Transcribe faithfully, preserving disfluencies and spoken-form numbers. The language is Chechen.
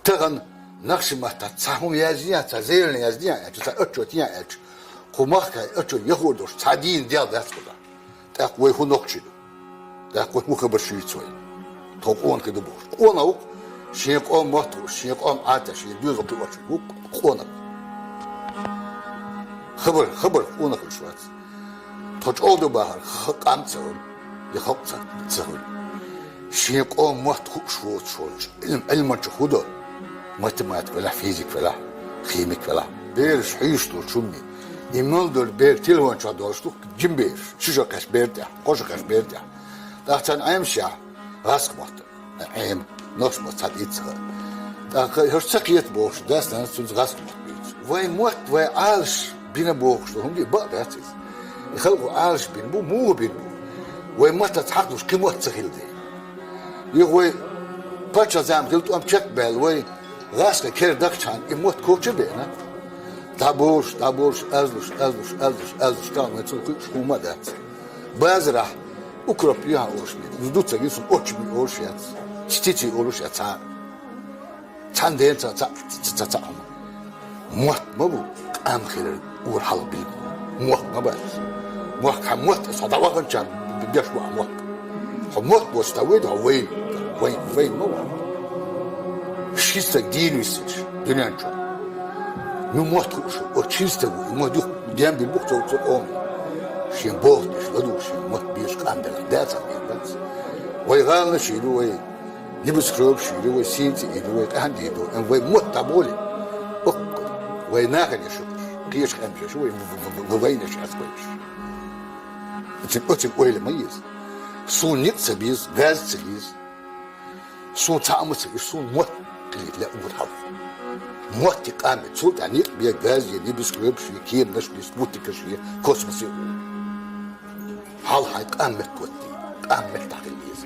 Тахан нахчи маттаца цхьа хӀума яздийя, цхьа заявлени яздийя аьлча, цхьа отчёт ийя аьлча, кху махкахь отчёт яхур долуш цхьа дийна дел дац кхузахь. ТӀаккха вай хӀун нохчий ду? ТӀаккха вай хӀун хабар шуьйцу вай? Тхо къонахий ду бохуш. Къонах ву-кх шен къоман мотт хууш, шен къоман Ӏадат, шен доьзал кхиош ву-кх къонах. Хабар, хабар къонах хилаш вац. Тхо чӀогӀа ду бахар, ха-, къам ца хуьлу, я халкъ ца, ца хуьлу. Шен къоман мотт хууш воцуш волчу Ӏилм-, Ӏилманчо хӀун до? Математик велахь, физик велахь, химик велахь. Бераш хьуьйсуш долчу хӀумане. И мел долу бер телефон чохь долуш ду, жима бераш. Ши шо кхаьчча бер тӀехь, кхо шо кхаьчча бер тӀехь. ТӀаккха царна Ӏемашехь, гӀазкхийн мотт. Ӏема, нохчийн мотт цхьа дийца ца хаьа. ТӀаккха хӀорш ца кхета бохуш, дас-нанас цуьнца гӀазкхийн мотт буьйцу. Вайн мотт, вай Ӏалаш бина бохуш ду, хӀунда бакъ дац иза. И халкъо Ӏалаш бина бу, муха бина бу? Вай маттаца хьакхалуш кхин мотт ца хилла дела. Юха вай паччахьан зама хилла тӀом чекхбаьлла вай, гӀазкхийн кара дахчахьана и мотт коча а беана. ДӀаболуш, дӀаболуш, аьзлуш, аьзлуш, аьзлуш, аьзлуш, тахана вайн цунах кхуьуш хӀума а дац. Базарахь укроп юьхьа олуш бен, ду ца гина, оцу чу бен олуш яц. Стици олуш яц цхьа. Цхьана дена ца, ца, ца, ца, ца хӀума. Мотт ма бу къам хилар ур хьалха билгало. Мохк ма бац. Мохк хьан мотт, аса хьо дӀаваханчарна беш бу хьан мохк. Хьо мотт боцу тӀе вайна, хьо вайна. Вайн, вайн ма ву. Ши стаг дийна висинчу дуьнен чохь. Ну мотт хууш, оцу шина стага ву, и мотт юха дем бина бу-кх цо, цо къоман. Шен боху деш, ладугӀуш шен мотт безаш къам белахь, дацахь бен бац. Вай гӀаланаш а ю, вай небоскребаш а ю, вай сийна цӀе а ю, вай къаьхьа дийр ду, амма вай мотт дӀаболий. Оккха. Вай нахана еш ю, кхечу къаьмнаш еш ю, вай в-, в-, в-, вайна еш яц вай уьш. Оцу, оцу ойла ма еза. Суна ницкъ ца беза, газ ца беза. Суна цхьа а ма ца, и суна мотт хилийта лаьа ур хьалха. Мотт и къам и, цул тӀаьхьа ницкъ бен, газ е, небоскребаш е, кеманаш бен, спутникаш е, космос е. Хьалха хьайн къам меттахӀотта, къам меттахь хила еза.